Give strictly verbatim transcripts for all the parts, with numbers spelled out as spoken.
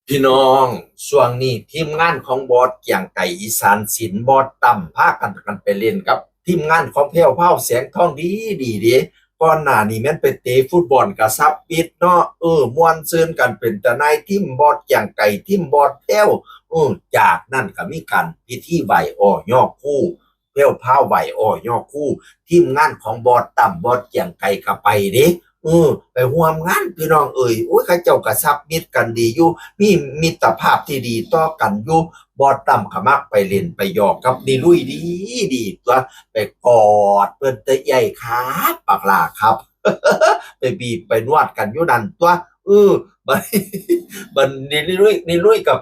พี่น้อง ช่วงนี้ทีมงานของบอสเกียงไก่อีสานศิลป์ บอสตั้ม พากันกันไปเล่นกับทีมงานของแพรวพราวแสงทองดีดีเด้ ก่อนหน้านี้แม่นไปเตะฟุตบอลกะซับปิดเนาะ เออ ม่วนซื่นกันเป็นตาหน่าย ทีมบอสเกียงไก่ ทีมบอสแพรว เออ จากนั้นก็มีการพิธีไหว้อ้อย่อครู แพรวพราวไหว้อ้อย่อครู ทีมงานของบอสตั้ม บอสเกียงไก่ก็ไปเด้ เออ ไปร่วมงานพี่น้องเอ๋ย โอ้ย เขาเจ้าก็ซับมิตรกันดีอยู่ มีมิตรภาพที่ดีต่อกันอยู่ บอสตั้มก็มักไปเล่นไปหยอกกับนิลุยดีดีตัว ไปกอดเพิ่น แต่ใหญ่ครับ บักหล่าครับ ไปบีบไปนวดกันอยู่นั่นตัว เออ บัด บัดนิลุย นิลุยกับ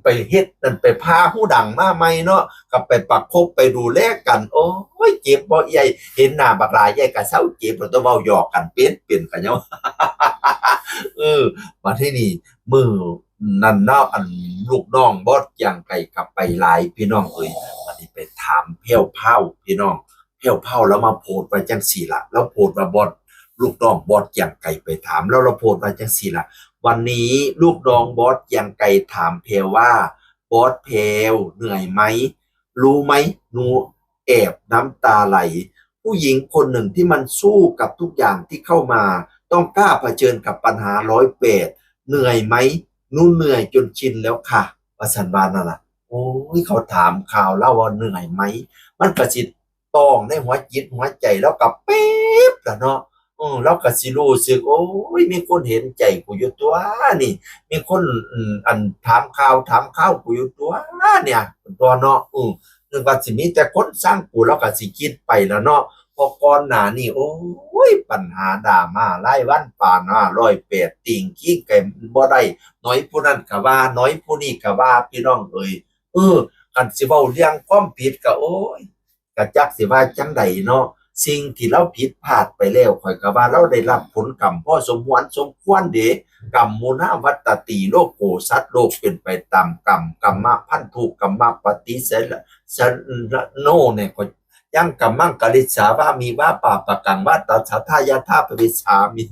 ไปเฮ็ดนั่น ไปผ่าฮูดังมาใหม่เนาะ ก็ไปประคบไปดูแลกัน โอ้ย เจ็บบ่ใหญ่ เห็นหน้าบักหล่าใหญ่ก็เซาเจ็บ แล้วต้องเว้าหยอกกันเป็นเป็นกันเนาะ เออ บัดทีนี้มื้อนั้นเนาะ อันลูกน้องบอสเกียงไก่ก็ไปหลายพี่น้องเอ๋ย บัดนี้ไปถามแพรวพราวพี่น้อง แพรวพราวลาวมาโพสต์ไว้จั่งซี้ล่ะ ลาวโพสต์ว่าบอส ลูกน้องบอสเกียงไก่ไปถาม แล้วลาวโพสต์ไว้จั่งซี้ล่ะ วันนี้ลูกน้องบอสเกียงไก่ถามแพรวว่า บอสแพรวเหนื่อยไหม รู้ไหม หนูแอบน้ำตาไหล ผู้หญิงคนหนึ่งที่มันสู้กับทุกอย่างที่เข้ามา ต้องกล้าเผชิญกับปัญหาร้อยแปด เหนื่อยไหม หนูเหนื่อยจนชินแล้วค่ะ ว่าซั่นว่านั่นล่ะ โอ้ย เขาถามข่าวลาวว่าเหนื่อยไหม มันก็สิต้องในหัวจิตหัวใจลาวก็เป๊บล่ะเนาะ เออ ลาวก็สิรู้สึก โอ้ย มีคนเห็นใจกูอยู่ตัวนี่ มีคน อืม อันถามข่าวถามข่าวกูอยู่ตัวเนี่ย ตัวเนาะ เออ นึกว่าสิมีแต่คนซังกู ลาวก็สิคิดไปแล้วเนาะ เพราะก่อนหน้านี้ โอ้ย ปัญหาดราม่ารายวันปานห้าร้อยแปด ติ่งคิงกันบ่ได้ หน่อยผู้นั้นก็ว่า หน่อยผู้นี้ก็ว่า พี่น้องเอ๋ย เออ คันสิเว้าเรื่องความผิดก็ โอ้ย ก็จักสิว่าจั่งใดเนาะ สิ่งที่ลาวผิดพลาดไปแล้ว ข้อยก็ว่าลาวได้รับผลกรรมพอสมควรสมควรเด้ กรรมมุนาวัตตติ โลโก สัตว์โลกเป็นไปตามกรรม กัมมะพันธุ กัมมะปฏิสะ สะโนเนี่ย ก็ยังกัมมังกริสสาวามิ วาปาปะกัง วาตัสสะทายาทาปะริสสามิ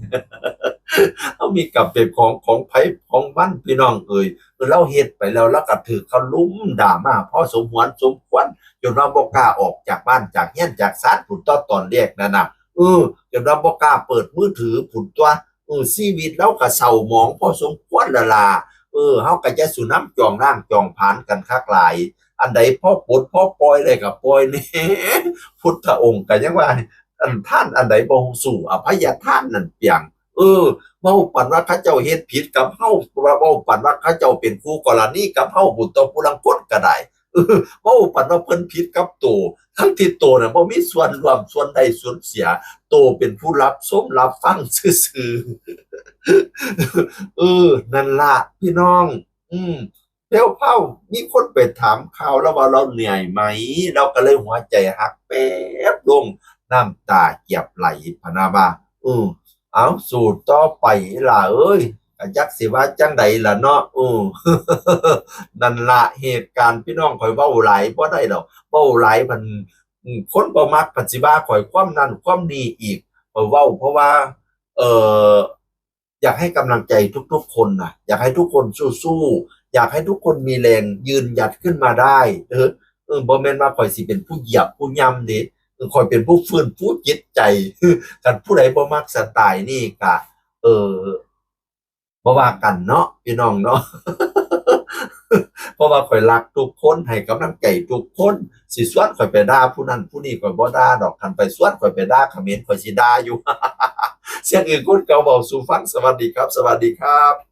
เฮามีกรรมเป็นของ ของไผของมัน พี่น้องเอ๋ย คือลาวเฮ็ดไปแล้ว ลาวก็ถืกเขาลุมดราม่าพอสมควรสมควร จนว่าบ่กล้าออกจากบ้านจากเรือนจากซานพู้น ตอน ตอนแรกนั่นน่ะ เออ จนว่าบ่กล้าเปิดมือถือพู้นตั๊ว เออ ชีวิตลาวก็เศร้าหมองพอสมควรแล้วล่ะ เออ เฮาก็อย่าสู่นำจองล้างจองผลาญกันคักหลาย อันใดพอปลดพอปล่อยได้ก็ปล่อยแหน่ พุทธองค์ก็ยังว่า อันทานอันใดบ่สู้อภัยทานนั่นเปียง เออ เว้าปานว่าเขาเจ้าเฮ็ดผิดกับเฮา เว้าปานว่าเขาเจ้าเป็นคู่กรณีกับเฮาพู้นตั๊ว ผู้ลางคนก็ได้ เออ เว้าปานว่าเพิ่นผิดกับโต ทั้งที่โตน่ะบ่มีส่วนร่วมส่วนได้ส่วนเสีย โตเป็นผู้รับชมรับฟังซื่อๆ เออ นั่นล่ะพี่น้อง อืม แพรวพราว มีคนไปถามข่าวลาวว่าลาวเหนื่อยไหม ลาวก็เลยหัวใจหักแป๊บลง น้ำตาเกือบไหลพะนะว่า เออ เอา สู้ต่อไปล่ะเอ้ย ก็จักสิว่าจั่งใดล่ะเนาะ เออ นั่นล่ะ เหตุการณ์พี่น้อง ข้อยเว้าหลายบ่ได้ดอก เว้าหลายมัน อืม คนบ่มัก เพิ่นสิว่าข้อยความนั่นความนี่อีก ข้อยเว้าเพราะว่า เอ่อ อยากให้กำลังใจทุกๆคนน่ะ อยากให้ทุกคนสู้ๆ อยากให้ทุกคนมีแรงยืนหยัดขึ้นมาได้ เออ เออ บ่แม่นว่าข้อยสิเป็นผู้เหยียบผู้ย่ำเด้ เออ ข้อยเป็นผู้ฟื้นฟูจิตใจ คันผู้ใดบ่มักสไตล์นี่ก็ เออ บ่ว่ากันเนาะ พี่น้องเนาะ เพราะว่าข้อยรักทุกคน ให้กำลังใจทุกคน สิชวนข้อยไปด่าผู้นั้นผู้นี้ ข้อยบ่ด่าดอก คันไปชวนข้อยไปด่าเขมร ข้อยสิด่าอยู่ เสียงอื่นคนเก่าเว้าสู่ฟัง สวัสดีครับ สวัสดีครับ